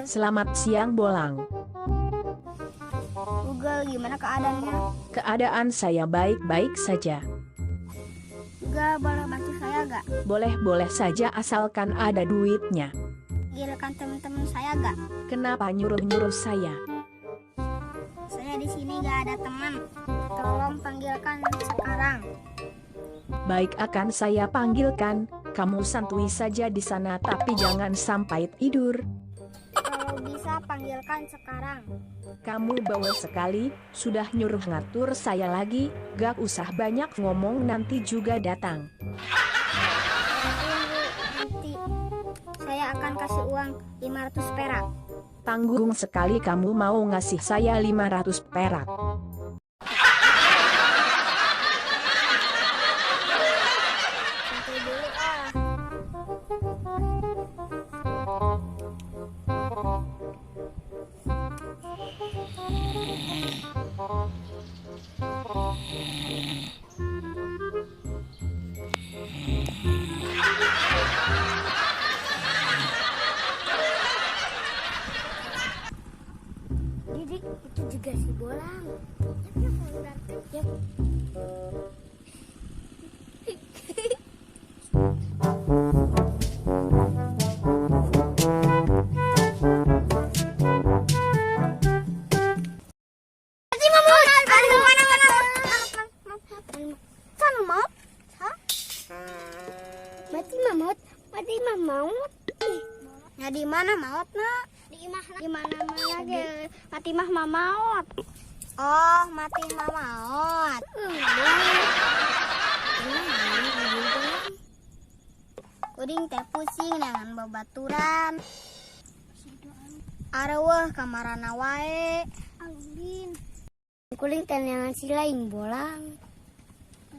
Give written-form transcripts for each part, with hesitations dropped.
Selamat siang Bolang. Google, gimana keadaannya? Keadaan saya baik-baik saja. Google, boleh bantu saya gak? Boleh-boleh saja asalkan ada duitnya. Giliran teman-teman saya gak? Kenapa nyuruh-nyuruh saya? Saya di sini gak ada teman. Tolong panggilkan sekarang. Baik, akan saya panggilkan. Kamu santuy saja di sana tapi jangan sampai tidur. Kalau bisa panggilkan sekarang. Kamu bawel sekali, sudah nyuruh ngatur saya lagi, gak usah banyak ngomong nanti juga datang. Tunggu, nanti saya akan kasih uang 500 perak. Tanggung sekali kamu mau ngasih saya 500 perak. Santuy dulu ah. Didik, itu juga si Bolang. Yap, yap. Mati mah maut. Ya di mana maut nak? Di imah di mana-mana ge. Mati mah maut. Oh, mati mah maut. Kuring teh pusing dengan babaturan. Areueuh kamarana wae. Aludin. Kuring teh neangan si lain Bolang.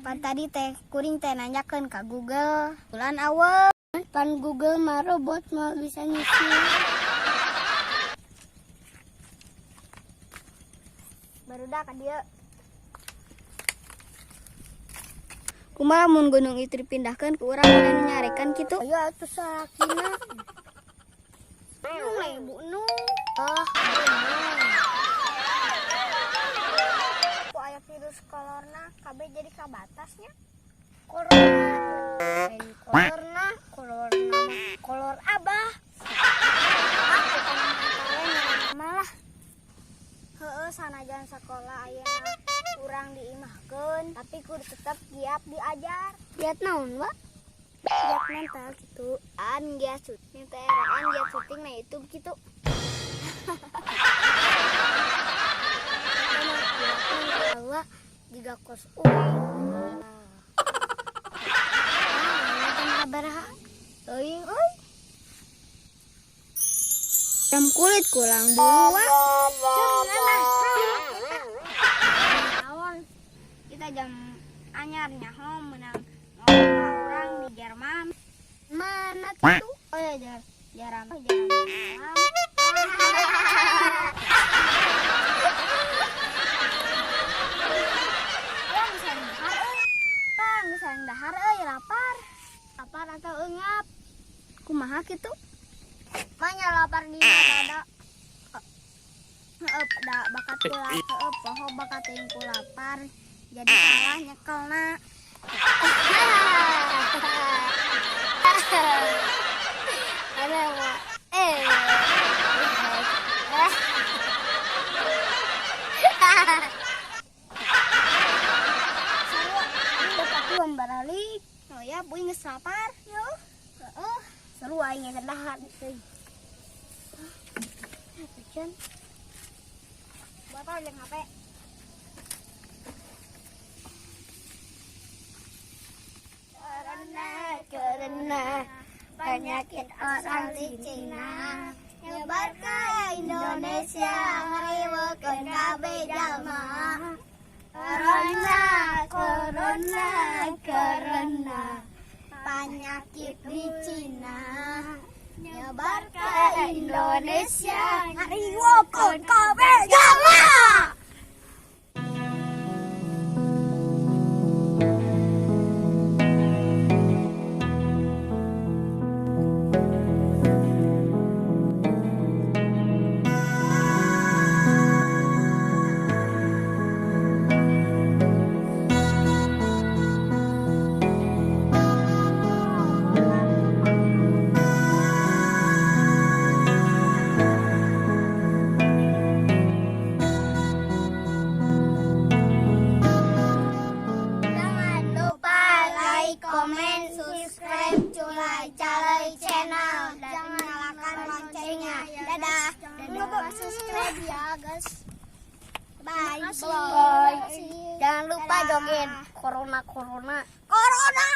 Pan tadi teh kuring teh nanyakeun ka Google. Bulan awal. Pan Google mah robot mah bisa ngisi. Barudak ka dieu. Kumaha mun gunung itu dipindahkeun ku urang mun nyarekan kitu? Ayo atuh salakina. Nung lah ibu nung. Oh, ku aya virus corona kabeh jadi kabatasnya. Corona. Corona, corona, kolor abah. Ah, malah. Heeh, sanajan sekolah ayeuna urang diimahkeun, tapi kudu tetep giat diajar. Giat naon, Wak? Giat mental gitu. An giat syuting, teh eraan giat syuting na YouTube gitu. Wak, jiga kos uing. Sabaraha teuing euy. Jam kulit kurang bulu wah. Naon? Kita jam anyar nyaho menang ngomong orang di Jerman. Mana tuh? Oh ya Jerman, Jerman. Urang bisa dahar euy. Tang bisa dahar euy lapar. Lapar atau engap? Kumaha kitu? Manya lapar di ada. Heeh, da bakat kula, heeh, poho bakat teuing ku lapar. Jadi salah nyekelna. Ada wa. Seru, dapat uang baralik. Oh ya, buing geus lapar. Yo. Heeh, seru aing geus dahar teuing. Hujan. Batal jeung HP. Corona, corona, penyakit orang di Cina nyebar ke Indonesia, ngariweukeun kabeh jalma. Corona, corona, corona, penyakit di Cina nyebar ke Indonesia, ngariweukeun kabeh jalma. Lupa subscribe ya, guys. Bye. Bye. Jangan lupa Dadah. joget corona corona. Corona.